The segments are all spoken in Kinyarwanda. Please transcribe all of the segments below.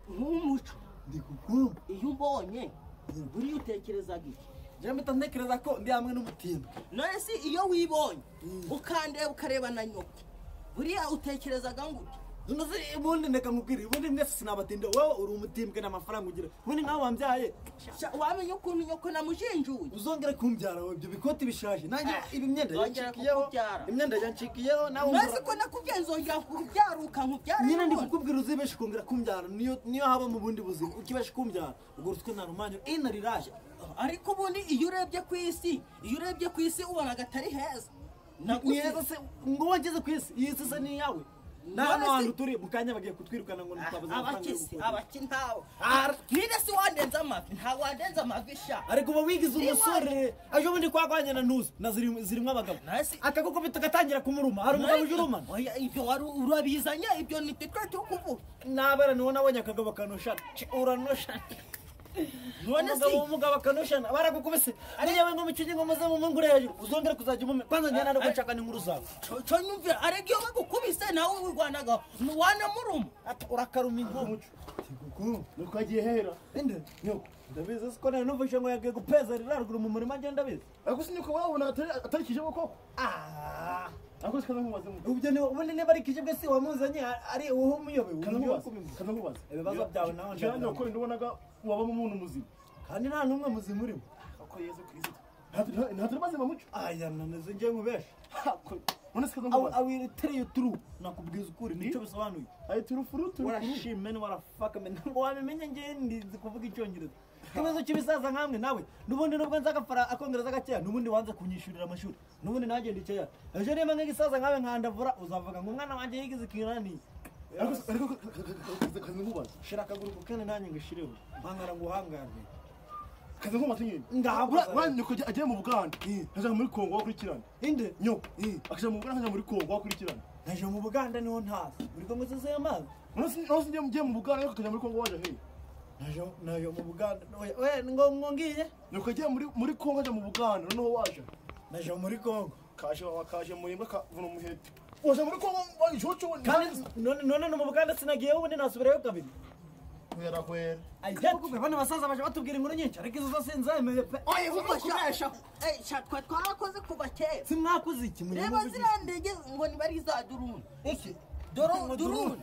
Nk'umuco. Ndi kukumva. Iyo umbonye buriya utekerezaga iki? Njye mpita ntekereza ko ndi hamwe n'umutindo. None se iyo wibonye ukandeba ukareba na nyoko buriya utekerezaga ngute? None ubundi ndeka nkubwire, ubundi mwese sinabatinda, wowe uri umutimbwe n'amafaranga ugira. Ubundi nkawe wambyaye. Wamenye ukuntu nyoko namujinjuye. Uzongera kumbyara wowe, ibyo bikoti bishaje. Nanjye ibi myenda yancikiyeho. Imyenda yancikiyeho nawe. None ko nakubyaye nzongera kubyaruka nkubyara. Nyine ndi kukubwira uzibeshe kongera kumbyara, niyo haba mu bundi buzima ukibeshe kumbyara. Ubwo ruswe na rumanyo ina riraje. Ariko ubundi iyo urebye ku isi, iyo urebye ku isi ubona gatari heza. Ni heza se ngo wageze ku isi, iyi si se ni yawe. Nta hantu turi mukanya bagiye kutwirukana ngo ntitwabaze amafaranga. Abaki ntawe. Ninde se wandenza amavi? Nta wandenza amavi sha. Ariko uba wigize umusore. Aje ubundi kwakwanya na ntuzi na zirimo abagabo. Akagukubita gatangira kumuruma. Hari umugabo uje urumana. Oya ibyo wari urabizanye ibyo ni twe cyo kuvuga. Nabara niwo nabonye akagabo kanoshana. Uranoshana. None se umugabo akanoshana baragukubise. Ari yewe ngo mucinye ngo muze mu ngure hejuru. Uzongera kuzajya umume. Kwanza njye nari gushaka n'inkuru zawe. Cyo nyumvira ariko iyo bagukubise nawe wirwanaga wanamuruma. Urakaruma ingo. Tiguku. Nuko agiye hera. Inde. Nyoko. Ndabizi ko nari numvise ngo yagiye gupeza riraruguru mu murima njye ndabizi. Ariko sinyuko wabona atarikije koko. Ah. Ariko sikaza nkubaze mu. Ubyo ni ubundi niba ari kijibwe si wamuzanye ari uwo umuyobe. Kaza nkubaze. Ibibazo byawe nawe njye nyoko ndubonaga waba umuntu muzima. Kandi nta numwe muzima urimo. Ko Yesu Kristo. Nta mazima muco. Aya naneze njye nkubesha. None sikaza nkubaze. I will tell you true. Nakubwiza ukuri nicyo bisobanuye. Ayi turufuru turufuru. Warashime warafaka men ngo wabimenye njye ndizi kuvuga icyongereza. Kibazo cy'ibisaza nkamwe nawe nubundi nubwo nzagafara akongereza gakeya nubundi wanze kunyishurira amashuri nubundi nanjye ndicaya ejo niba nk'igisaza nkawe nkandavura uzavuga ngo umwana wanjye yigize ikinani. Ariko kaza nkubaze. Shira akaguru kukene nanjye ngishireho mpangara ngo uhangane. Kaza nkubaze nyine. Ndahabura nyoko agiye mu Buganda nkaja muri Kongo wakurikirana. Inde nyoko akaja mu Buganda nkaja muri Kongo wakurikirana. Naje mu Buganda niho ntazi muri Kongo zose y'amazi. None ngiye mu Buganda ariko kaja muri Kongo waje he? Naje mu Buganda oya ngo ngiye nyoko agiye muri Kongo aja mu Buganda noneho waje. Naje muri Kongo kaje wakaje muri mbwa kavuna umuhete. Waje muri Kongo wajocho kandi none mu Buganda sinagiye ubundi nasubirayo kabiri. Kwera kwera. Ayya bana basaza baje batubwira inkuru nyinshi ariko izo zose nzemeye pe. Oya kubesha. Eh sha twa twarakoze kuva kera. Simwakoze iki muri Reba ziriya ndege ngo ni bari za drone. Iki drone. Drone.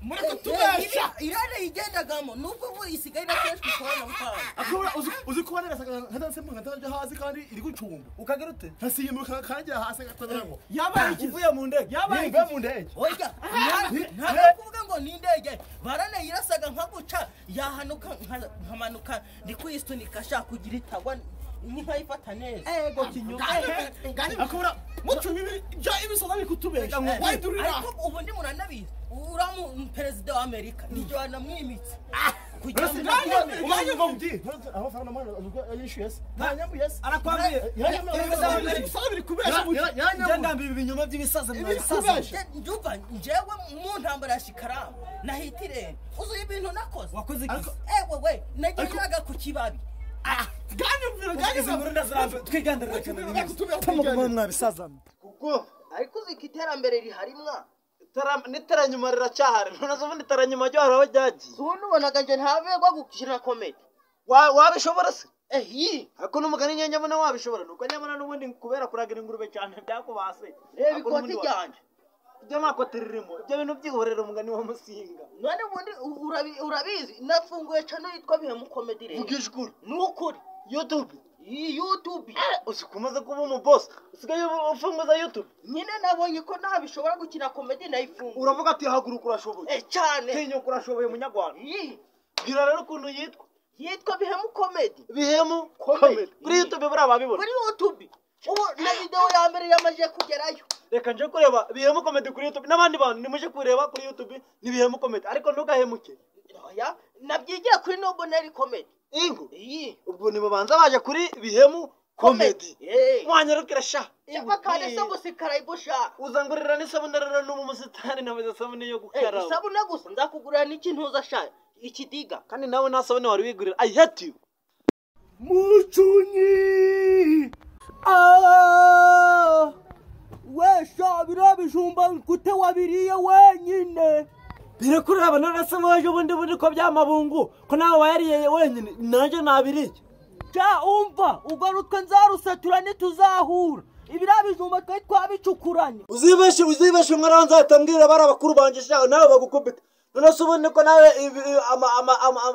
Muri kutubesha. Irare igendagamo nubwo ubu isigaye irakoreshwa ikoranabuhanga. Akora uzi ko barera nkadanse mu nkadanse hasi kandi iri gucumba. Ukagira ute? Ntasimbuka kangira hasi gatabira ngo. Yabaye iki uvuye mu ndege? Yabaye iki mu ndege? Oya. Ntabwo kuvuga ngo ni indege. Barane yirasaga nka guca yahanuka nkamanuka ndi kwisunika sha kugira itagwa nkayifata neza. Ego kinyoma. Akora mucu bibi ja ibisoza bikutubesha. Wayidurira. Ariko ubu ndi muranabizi. Uramu perezida wa Amerika nijyo wanamwimitse. Kugira ngo ndi amafaranga mana yishuye se. Ntanyambuye se. Arakwambiye. Biri kubesha mucu. Njye ibi binyoma by'ibisaza mwabisaza. Ndumva njyewe mu ntambara ya Shikarama nahitirene. Uzuye ibintu nakoze. Wakoze iki? Ewe we nageraga ku kibabi. Twigandarira cyane mwabisaza. Kuko ariko uzi ko iterambere rihari mwa. Niteranyuma riracyahari. None se ubundi iteranyuma ryo haraho ryagiye. Ubundi ubonaga nje ntabegwa gukina komedi. Wabishobora se? Eh ariko n'umugani njye nyabona wabishobora nuko nyabona n'ubundi kubera kuragira ingurube cyane byakubase. Reba ikoti ryanje. Ibyo nta koti ririmo. Ibyo bintu byihorera umugani wa Musinga. None ubundi urabizi nafunguye channel yitwa Bihemu Comedy rero. Vugisha ukuri. Nukuri. YouTube. YouTube. Uzi kumaze kuba umu boss. Usigaye ufunguza YouTube. Nyine nabonye ko ntabishobora gukina comedy nayifunguye. Uravuga ati haguruka urashoboye. Cyane. Tinyuka urashoboye munyarwanda. Bwira rero ukuntu yitwa. Yitwa Bihemu Comedy. Bihemu Comedy. Kuri YouTube buriya babibona. Kuri YouTube. Ubu na video ya mbere yamaje kugerayo. Reka nje kureba Bihemu Comedy kuri YouTube n'abandi bantu nimuje kureba kuri YouTube ni Bihemu Comedy ariko ntugahemuke. Oya nabyigiye kuri Noboneri Comedy. Ingo. Iyi. Ubwo nibabanza baje kuri Bihemu Comedy. Mwanyarukira sha. Cyangwa se gusikara sha. Uzangurira n'isabune rero n'ubu musitani nabuze isabune yo gukaraba. Isabune gusa nzakugurira n'ikintuza sha. Ikidiga. Kandi nawe nta sabune wari wigurira. I hate you. Mucunyi. We sha biriya bijumba gute wabiriye wenyine. Birakureba none se wowe ubundi bundi ko by'amabungu ko nawe wayariye wenyine, nanjye nabiriye. Sha umva, ubwo rutwe nzarusatura ntituzahura. Ibiriya bijumba twari twabicukuranye. Uzibeshe uzibeshe, umwana nzahita mbwira bari abakuru banjye sha, nawe bagukubita. None se ubundi ko nawe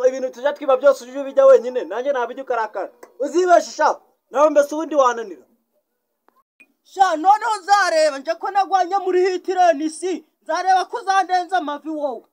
ibintu tujya twiba byose ujye ubijya wenyine, nanjye nabijya ukarakara. Uzibeshe sha, nawe mbese ubundi wananira. Sha noneho nzareba nje ko nagwanye muri hitireni si nzareba ko uzandenza amavi wowe.